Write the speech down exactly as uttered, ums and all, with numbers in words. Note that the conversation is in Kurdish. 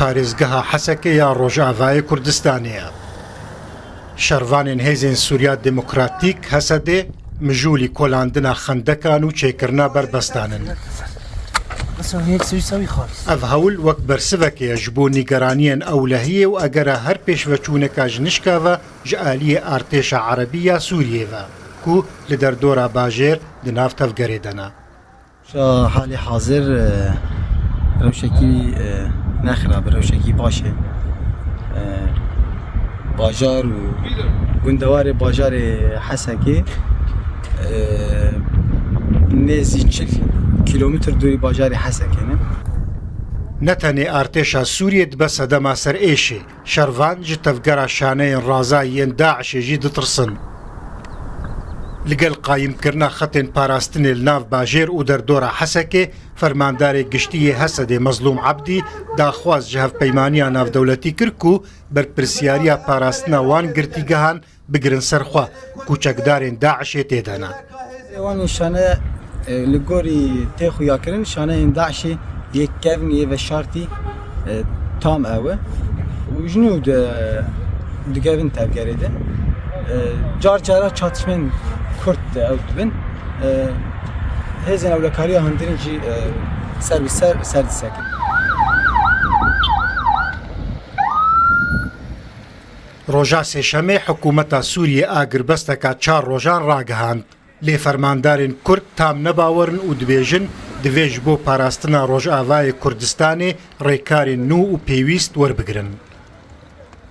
parêzgeha Hesekê ya Rojavayê Kurdistanê ye. Şervanên Hêzên Sûriya Demokratîk, H S D'ê, mijûlî kolandina xendekan û çêkirina berbestan in. Ev hewl wek bersivekê ye ji bo nîgeraniyên ewlehiyê û egera her pêşveçûneka ji nişka ve ji aliyê artêşa erebî ya Sûriyê ve, ku li derdora bajêr di nav tevgerê de ne. Halê hazir, e, rewşekî, e, nexirab e, rewşekî baş e. E, bajar û gundewarê bajarê Hesekê, e, nêzî çil kîlometr dûrî bajarê Hesekê ne. Ne tenê artêşa Sûriyê dibe sedema ser êşê, şervan ji tevgera şaneyên raza yên DAIŞê jî ditirsin. Li gel qayîmkirina xetên parastinê li nav bajêr û derdora Hesekê, fermandarê giştî yê H S D'ê Mezlûm Ebdî daxwaz ji hevpeymaniya navdewletî kir ku berpirsiyariya parastina wan girtîgehan bigirin ser xwe ku çekdarên DAIŞê tê de ne. Wan nîşane, e, li gorî tê xuyakirin, şaneyên DAIŞê yê kevn yê veşartî, e, tam ew e. Û ji nû di, digevin tevgerê de. E, car cara çatişmên kurt de ew dibin. E, hêzên ewlekariya hundirîn jî, e, ser bi ser, ser disekin. Roja Sêşemê hikûmeta Sûriyê agirbesteka çar rojan ragihand. Lê fermandarên Kurd tam ne bawer in û dibêjin, divê ji bo parastina Rojavayê Kurdistanê rêkarên nû û pêwîst werbigirin.